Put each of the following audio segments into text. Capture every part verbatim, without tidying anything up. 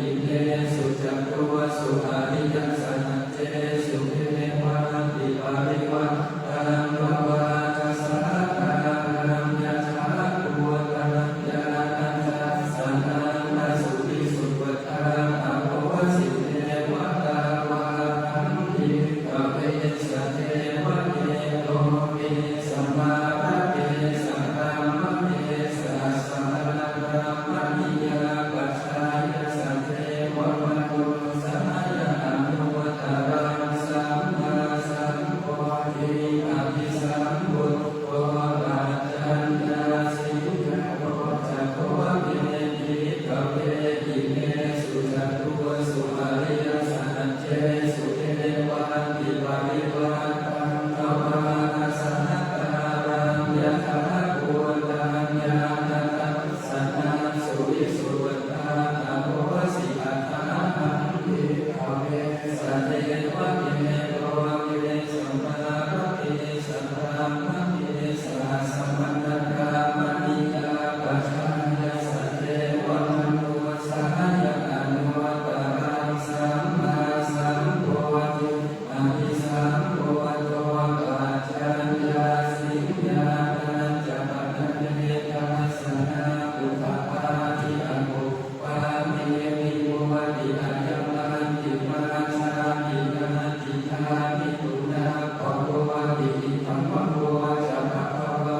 imesu catūsu ariyasaccesu evantiparivaṭṭaṃ dvādasākāraṃ yathābhūtaṃ ñāṇadassanaṃ na suvisuddhaṃ ahosi, neva tāvāhaṃ bhikkhave sadevake loke samārake sabrahmake sassahābrahmaṇiyā pajāya sadevamanussāya anuttaraṃ sammāsambodhiṃ abhisambuddho paccaññāsiṃ. Yato ca kho me bhikkhave imesu catūsu ariyasaccesu evantiparivaṭṭaṃ dvādasākāraṃ yathābhūtaṃ ñāṇadassanaṃ suvisuddhaṃ ahosi, athāhaṃ bhikkhave sadevake loke samārake sabrahmake sassahābrahmaṇiyā pajāya sadevamanussāya anuttaraṃ sammāsambodhiṃ abhisambuddho paccaññāsiṃ. Ñāṇañca pana me dassanaṃ udapādi, akuppā me vimutti, ayamantimā jāti, natthidāni punabbhavoti. Idamavoca bhagavā.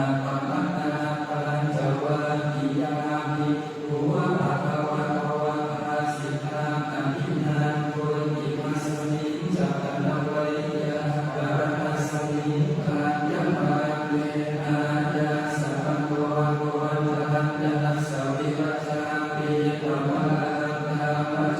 Attamanā pañcavaggiyā bhikkhū bhagavato bhāsitaṃ abhinanduṃ. Imasmiñca pana veyyākaraṇasmiṃ bhaññamāne āyasmato Koṇḍaññassa virajaṃ vītamalaṃ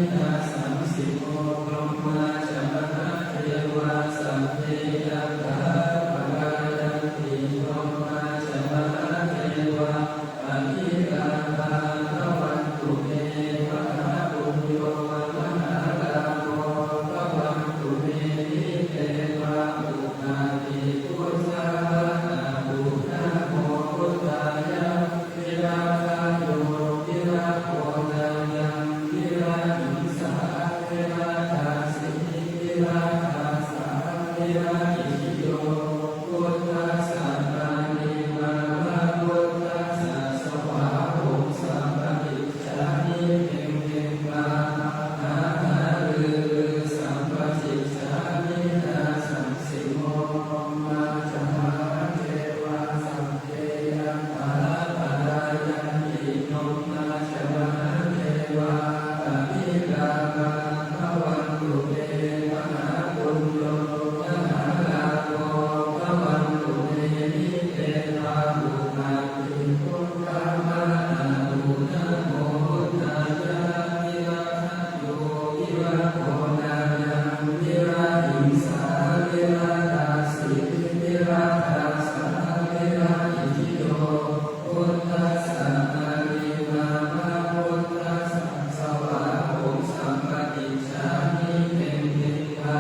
Nasaṃsimo brahmā ca mahādevā sabbe yakkhā palāyanti brahmā ca mahādevā abhilābhā bhavantu me mahāpuñño mahālābho bhavantu me hitvā buddhādi buddhā ma a bu namo buddhāya virāgayo virāgonāyaṃ virāhiṃsā virādāsī virādāsā virāijjhiyo buddhassa mānīmāma buddhassa svāhom sampaṭicchāmi teṃ teṃ pā a ha ru ru sampaṭicchāmi nasaṃsimo brahmā ca mahādevā sabbe yakkhā palāyanti brahmā ca mahādevā abhilābhā bhavantu me mahāpuñño mahālābho bhavantu me hitvā buddhādi buddhā ma a bu namo buddhāya virāgayo virāgonāyaṃ virāhiṃsā virādāsī virādāsā virāijjhiyo buddhassa mānīmāma buddhassa svāhom sampaṭicchāmi teṃ teṃ pā a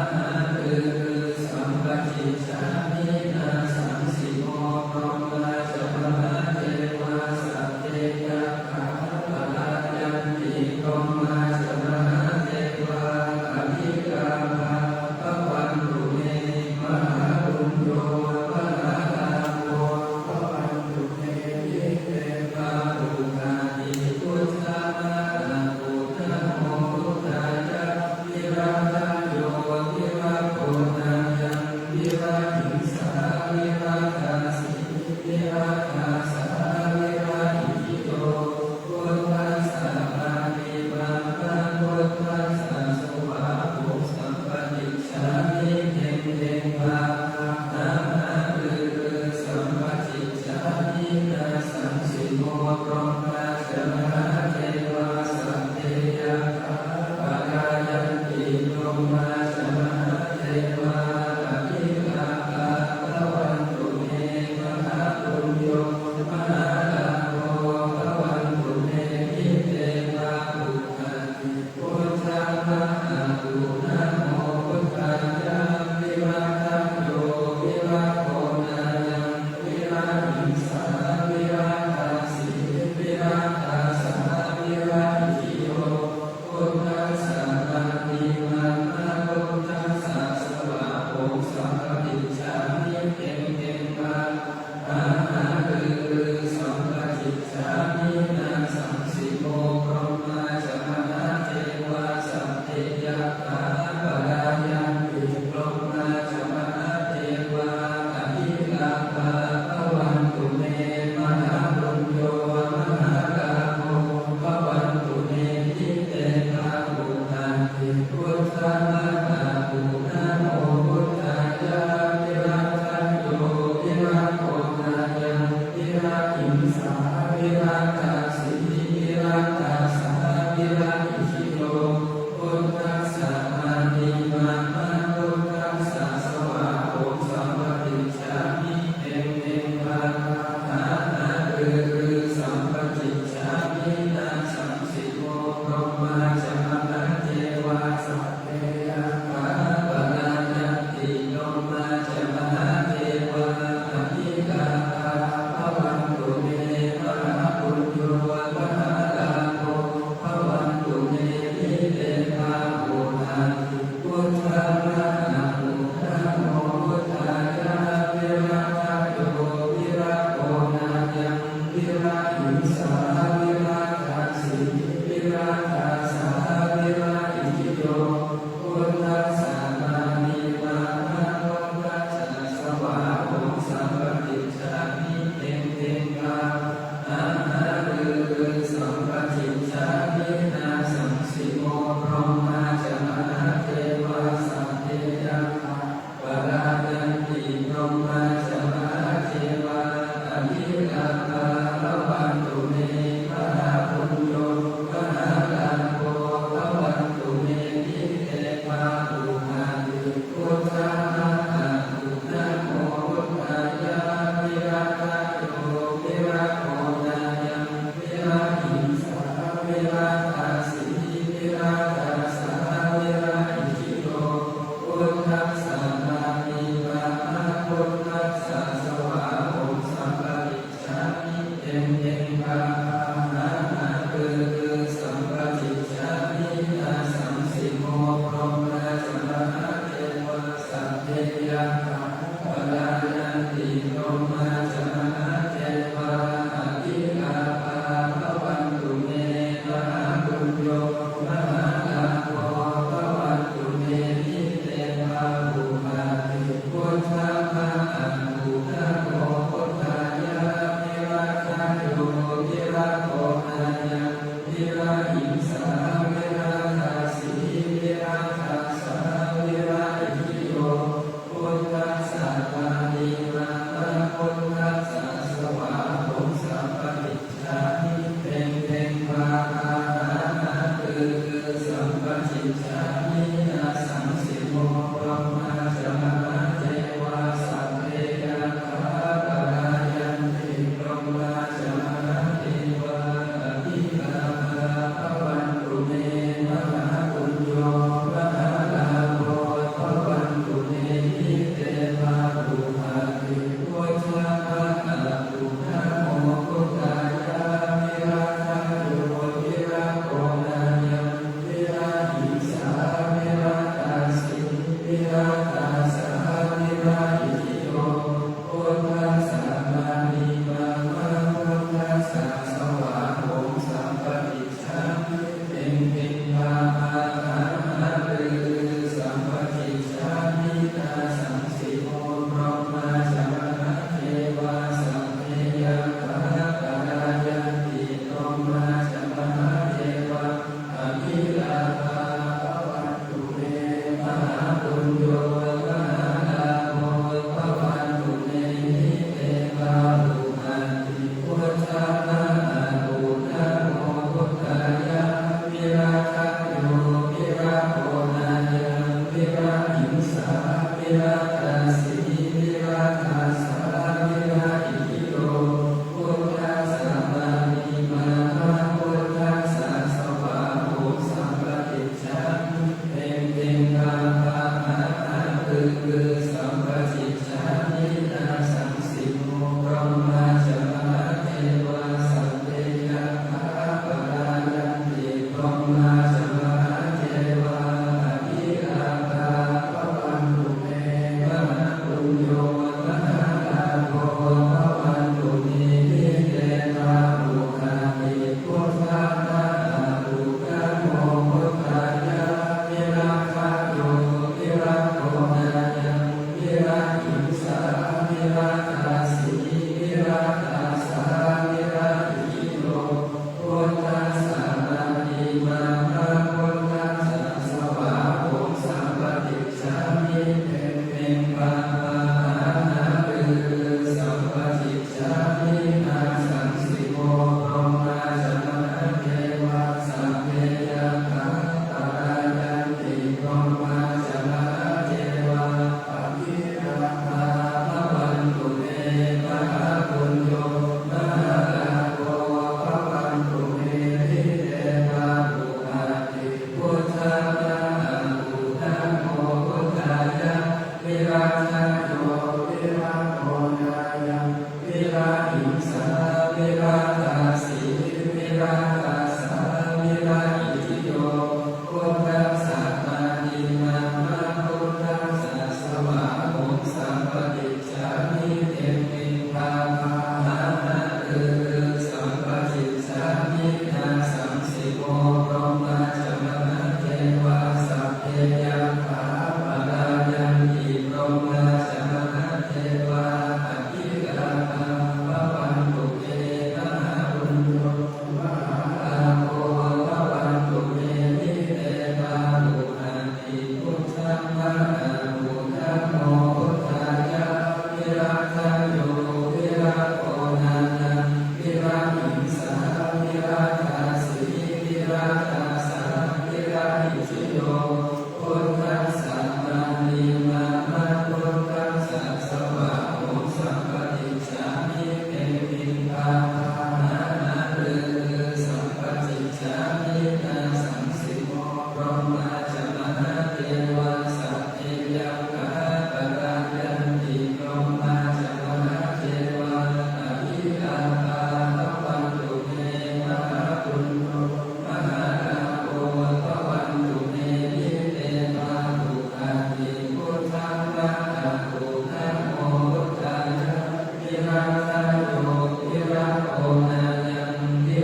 ha ru ru sampaṭicchāmi nasaṃsimo brahmā ca mahādevā sabbe yakkhā palāyanti brahmā ca mahādevā abhilābhā bhavantu me mahāpuñño mahālābho bhavantu me hitvā buddhādi buddhā ma a bu namo buddhāya virāgayo virāgonāyaṃ virāhiṃsā virādāsī virādāsā virāijjhiyo buddhassa mānīmāma buddhassa svāhom sampaṭicchāmi teṃ teṃ pā a ha ru ru sampaṭicchāmi nasaṃsimo brahmā ca mahādevā sabbe yakkhā palāyanti brahmā ca mahādevā abhilābhā bhavantu me mahāpuñño mahālābho bhavantu me hitvā buddhādi buddhā ma a bu namo buddhāya virāgayo virāgonāyaṃ virāhiṃsā virādāsī virādāsā virāijjhiyo buddhassa mānīmāma buddhassa svāhom sampaṭicchāmi teṃ teṃ pā a ha ru ru sampaṭicchāmi nasaṃsimo brahmā ca mahādevā sabbe yakkhā palāyanti brahmā ca mahādevā abhilābhā bhavantu me mahāpuñño mahālābho bhavantu me hitvā buddhādi buddhā ma a bu namo buddhāya virāgayo virāgonāyaṃ virāhiṃsā virādāsī virādāsā virāijjhiyo buddhassa mānīmāma buddhassa svāhom sampaṭicchāmi teṃ teṃ pā a ha ru ru sampaṭicchāmi nasaṃsimo brahmā ca mahādevā sabbe yakkhā palāyanti brahmā ca mahādevā abhilābhā bhavantu me mahāpuñño mahālābho bhavantu me hitvā buddhādi buddhā ma a bu namo buddhāya virāgayo virāgonāyaṃ virāhiṃsā virādāsī virādāsā virāijjhiyo buddhassa mānīmāma buddhassa svāhom sampaṭicchāmi teṃ teṃ pā a ha ru ru sampaṭicchāmi nasaṃsimo brahmā ca mahādevā sabbe yakkhā palāyanti brahmā ca mahādevā abhilābhā bhavantu me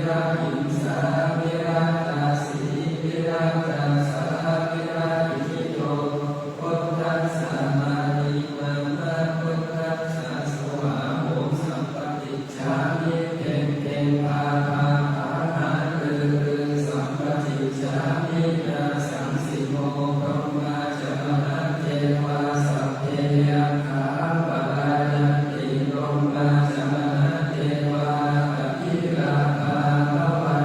Virahiṃsā virattasī virattasā virahito. Buddhassa mānī mama buddhassa svāhom sampaṭicchāmi. Pheṅ pheṅ phā phā phā hā rū rū sampaṭicchāmi. Nāsaṃsimo brahmā ca mahādevā sabbe yakkhā palāyanti. Brahmā ca mahādevā abhilaphā bhava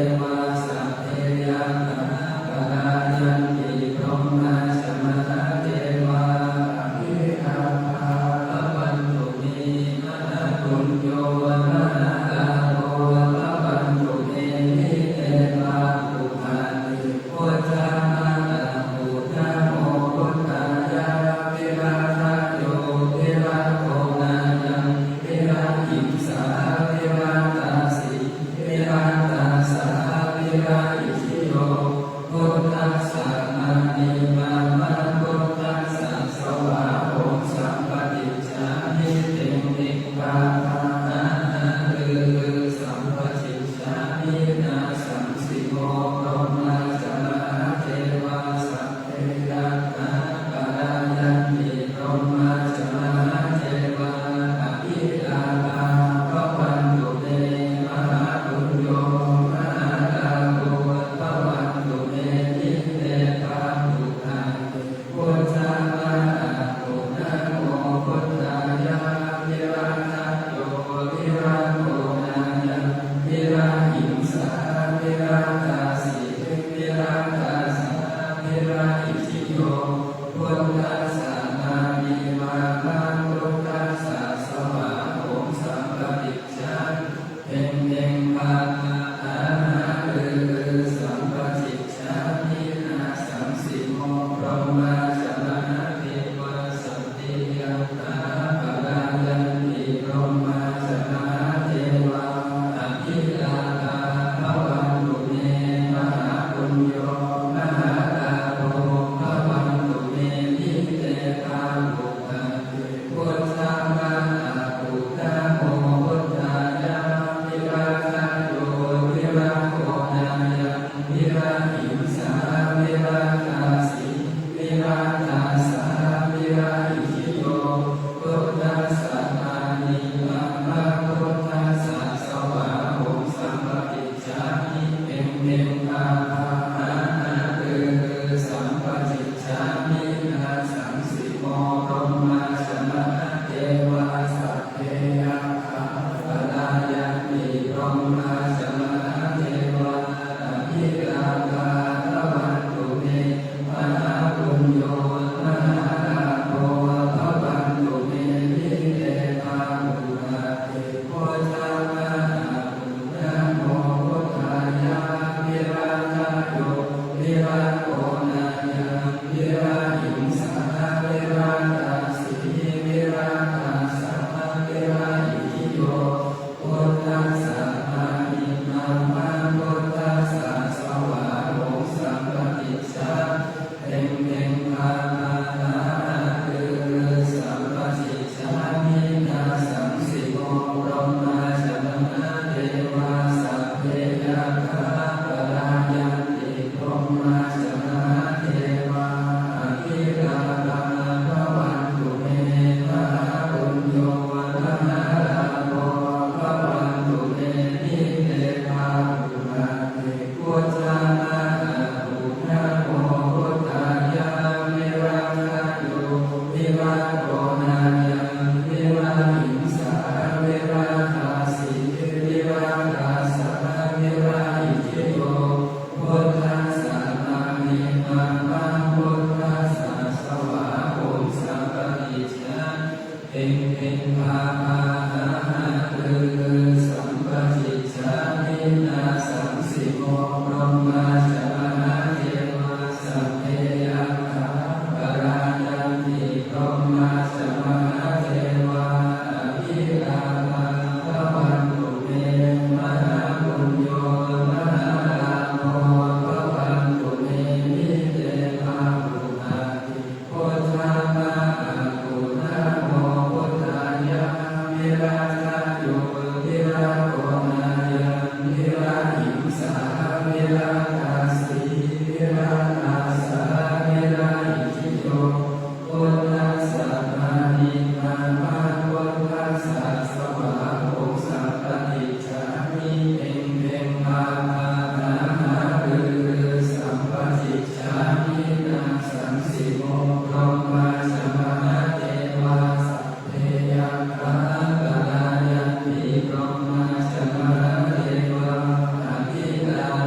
devā sabbe yakkhā palāyanti, brahmā ca mahādevā abhikkāmā bhavantu me, mahāpuñño mahālābho bhavantu me, mite pāpū ati. Buddha ma a bu namo buddhāya, viradayo viragonāyaṃ, virahiṃsā viradāsī viradāsā viraitthiyo, buddhassa mānīmāma, buddhassa svāhom, sampaṭicchāmi teṃ teṃ pāpā ha ha ru ru, sampaṭicchāmi nāsaṃsimo, brahmā ca mahādevā sabbe yakkhā palāyanti, brahmā ca mahādevā abhikkāmā bhavantu me, mahāpuñño mahālābho bhavantu me, mite pāpū ati. Buddha ma a bu namo buddhāya, viradayo viragonāyaṃ, virahiṃsā viradāsī viradāsā viraitthiyo, buddhassa mānīmāma, buddhassa svāhom, sampaṭicchāmi teṃ teṃ pāpā ha ha ru ru, sampaṭicchāmi nāsaṃsimo, brahmā ca mahādevā sabbe yakkhā palāyanti, brahmā ca mahādevā abhikkāmā bhavantu me, mahāpuñño mahālābho bhavantu me, mite pāpū ati. Buddha ma a bu namo buddhāya, viradayo viragonāyaṃ, virahiṃsā viradāsī viradāsā viraitthiyo, buddhassa mānīmāma, buddhassa svāhom, sampaṭicchāmi teṃ teṃ pāpā ha ha ru ru, sampaṭicchāmi nāsaṃsimo, brahmā ca mahādevā sabbe yakkhā palāyanti, brahmā ca mahādevā abhikkāmā bhavantu me, mahāpuñño mahālābho bhavantu me, mite pāpū ati. Buddha ma a bu namo buddhāya, viradayo viragonāyaṃ, virahiṃsā viradāsī viradāsā viraitthiyo, buddhassa mānīmāma, buddhassa svāhom, sampaṭicchāmi teṃ teṃ pāpā ha ha ru ru, sampaṭicchāmi nāsaṃsimo, brahmā ca mahādevā sabbe yakkhā palāyanti, brahmā ca mahādevā abhikkāmā bhavantu me, mahāpuñño mahālābho bhavantu me, mite pāpū ati. Buddha ma a bu namo buddhāya, viradayo viragonāyaṃ, virahiṃsā viradāsī viradāsā viraitthiyo, buddhassa mānīmāma, buddhassa svāhom, sampaṭicchāmi teṃ teṃ pāpā ha ha ru ru, sampaṭicchāmi nāsaṃsimo, brahmā ca mahādevā sabbe yakkhā palāyanti, brahmā ca mahādevā abhikkāmā bhavantu me, mahāpuñño mahālābho bhavantu me, mite pāpū ati. Buddha ma a bu namo buddhāya, viradayo viragonāyaṃ, virahiṃsā viradāsī viradāsā viraitthiyo, buddhassa mānīmāma, buddhassa svāhom, sampaṭicchāmi teṃ teṃ pāpā ha ha ru ru, sampaṭicchāmi nāsaṃsimo, brahmā ca mahādevā sabbe yakkhā palāyanti, brahmā ca mahādevā abhikkāmā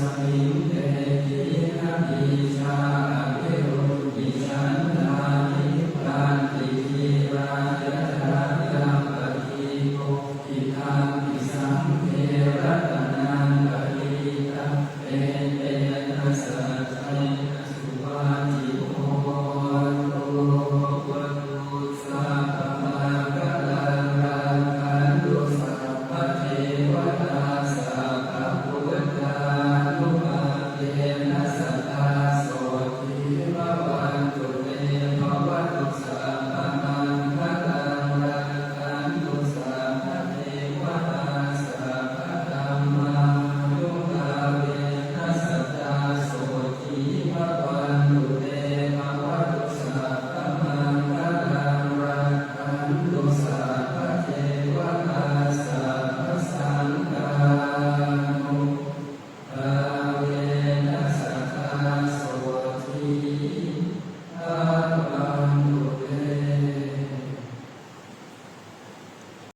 smiṃ